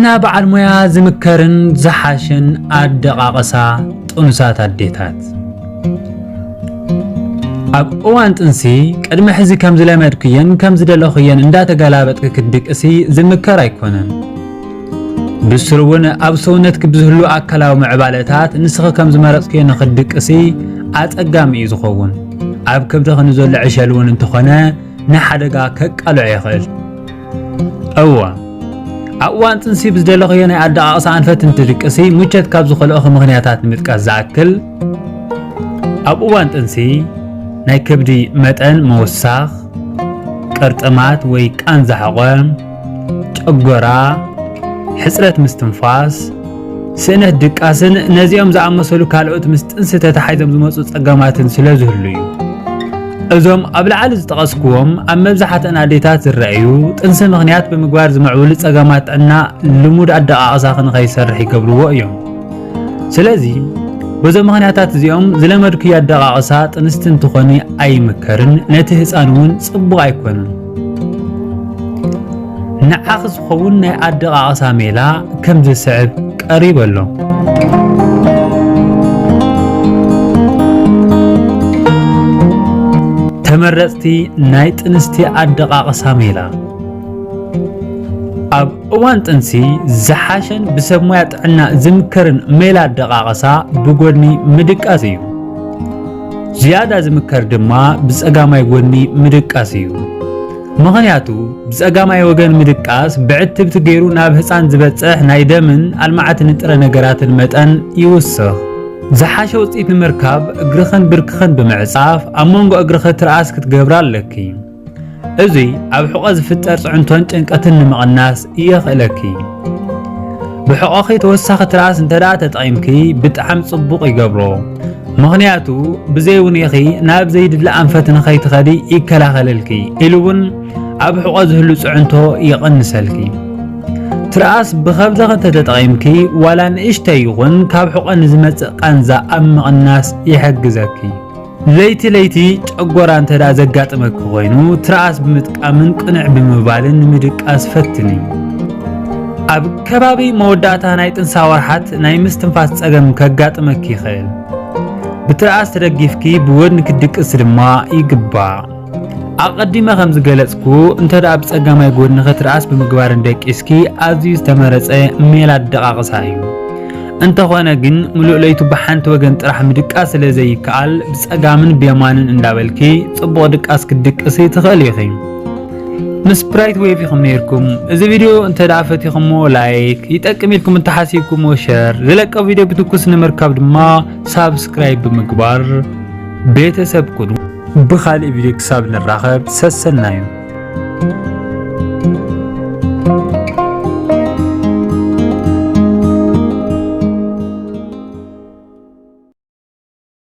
ና በዓል ሞያ ዝምከርን ዝሓሸን ኣደቓቕሳ ጥኑሳት ኣዴታት። ኣብ እዋን ጥንሲ ቅድሚ ሕዚ ከም ዝለመድክዮን ከም ዝደለኽዮን እንዳተገላበጥኪ ክትድቅሲ ዝምከር ኣይኮነን። ብስሩ እውን ኣብ ሰውነትኪ ብዝህሉ ኣካላዊ ምዕባለታት ንስኺ ከም ዝመረጽክዮ ንኽትድቅሲ ኣጸጋሚ እዩ ዝኸውን። ኣብ ከብድኺ ንዘሎ ዕሸል እውን እንተኾነ ንሓደጋ ከቃልዖ ይኽእል። እወ፣ ኣብ እዋን ጥንሲ ብዝደለኽዮ ናይ ኣደቓቕሳ ኣንፈት እንትድቅሲ ምቾት ካብ ዝኸልኦኺ ምኽንያታት ንምጥቃስ ዝኣክል፣ ኣብ እዋን ጥንሲ ናይ ከብዲ መጠን ምውሳኽ፣ ቅርጥማት ወይ ቃንዛ ሕቖ፣ ጨጎራ፣ ሕጽረት ምስትንፋስ፣ ስእነት ድቃስን ነዚኦም ዝኣመሰሉ ካልኦት ምስ ጥንሲ ተተሓሒዞም ዝመጹ ጸገማትን ስለ ዝህሉ እዩ። እዞም ኣብ ላዕሊ ዝጠቐስክዎም ኣብ መብዛሕትአን ኣዴታት ዝረኣዩ ጥንሲ ምኽንያት ብምግባር ዝምዕብሉ ጸገማት ጥዕና ልሙድ ኣደቓቕሳኺ ንኸይሰርሕ ይገብርዎ እዮም። ስለዚ በዞም ምኽንያታት እዚኦም ዝለመድክዮ ኣደቓቕሳ ጥንስቲ እንትኾኒ ኣይምከርን፣ ነቲ ህጻን እውን ጽቡቕ ኣይኮነን። ንዓኺ ዝኸውን ናይ ኣደቓቕሳ ሜላ ከም ዝስዕብ ቀሪቡ ኣሎ። ተመረጽቲ ናይ ጥንስቲ ኣደቓቕሳ ሜላ። ኣብ እዋን ጥንሲ ዝሓሸን ብሰብ ሞያ ጥዕና ዝምከርን ሜላ ኣደቓቕሳ ብጎድኒ ምድቃስ እዩ። ዝያዳ ዝምከር ድማ ብጸጋማይ ጎድኒ ምድቃስ እዩ። ምኽንያቱ ብጸጋማይ ወገን ምድቃስ ብዕትብቲ ገይሩ ናብ ህጻን ዝበጽሕ ናይ ደምን ኣልማዕቲ ንጥረ ነገራትን መጠን ይውስኽ። ዝሓሸ ውጽኢት ንምርካብ እግርኽን ብርክኽን ብምዕጻፍ ኣብ መንጎ እግርኺ ትርኣስ ክትገብራ ኣለኪ። እዚ ኣብ ሕቖ ዝፍጠር ጽዕንቶን ጭንቀትን ንምቕናስ የኽእለኪ። ብሕቖኺ ተወሳኺ ትርኣስ እንተ ደኣ ተጠቒምኪ ብጣዕሚ ጽቡቕ ይገብሮ። ምኽንያቱ ብዘይ ውኔኺ ናብ ዘይድለ ኣንፈት ንኸይትኸዲ ይከላኸለልኪ ኢሉ እውን ኣብ ሕቖ ዝህሉ ጽዕንቶ ይቕንሰልኪ። ትርኣስ ብኸብድኺ እንተ ተጠቒምኪ ዋላ ንእሽተይ ይኹን ካብ ሕቖ ንዝመጽእ ቃንዛ ኣብ ምቕናስ ይሕግዘኪ። ለይቲ ለይቲ ጨጎራ እንተ ደኣ ዘጋጥመኪ ኮይኑ ትርኣስ ብምጥቃምን ቅንዕ ብምባልን ንምድቃስ ፈትኒ። ኣብ ከባቢ መወዳእታ ናይ ጥንሳ ወርሓት ናይ ምስትንፋስ ጸገም ከጋጥመኪ ይኽእል። ብትርኣስ ተደጊፍኪ ብጎድኒ ክትድቅሲ ድማ ይግባእ። ኣቐዲመ ከም ዝገለጽኩ እንተ ደኣ ብጸጋማይ ጎድንኺ ትርኣስ ብምግባርን ደቂስኪ ኣዝዩ ዝተመረጸ ሜላ ኣደቓቕሳ እዩ። እንተኾነ ግን ምሉእ ለይቱ ብሓንቲ ወገን ጥራሕ ምድቃስ ስለ ዘይከኣል ብጸጋምን ብየማንን እንዳበልኪ ጽቡቕ ድቃስ ክትድቅሲ ትኽእሊ ኢኺ። ምስ ብራይት ዌቭ ኢኹም ነይርኩም። እዚ ቪድዮ እንተ ደኣ ፈቲኹሞ ላይክ፣ ይጠቅም ኢልኩም እንተሓሲብኩሞ ሸር፣ ዝለቀ ቪድዮ ብትኩስ ንምርካብ ድማ ሳብስክራይብ ብምግባር ቤተሰብ ኩኑ። ብኻልእ ቪድዮ ክሳብ ንራኸብ ሰሰናዩ።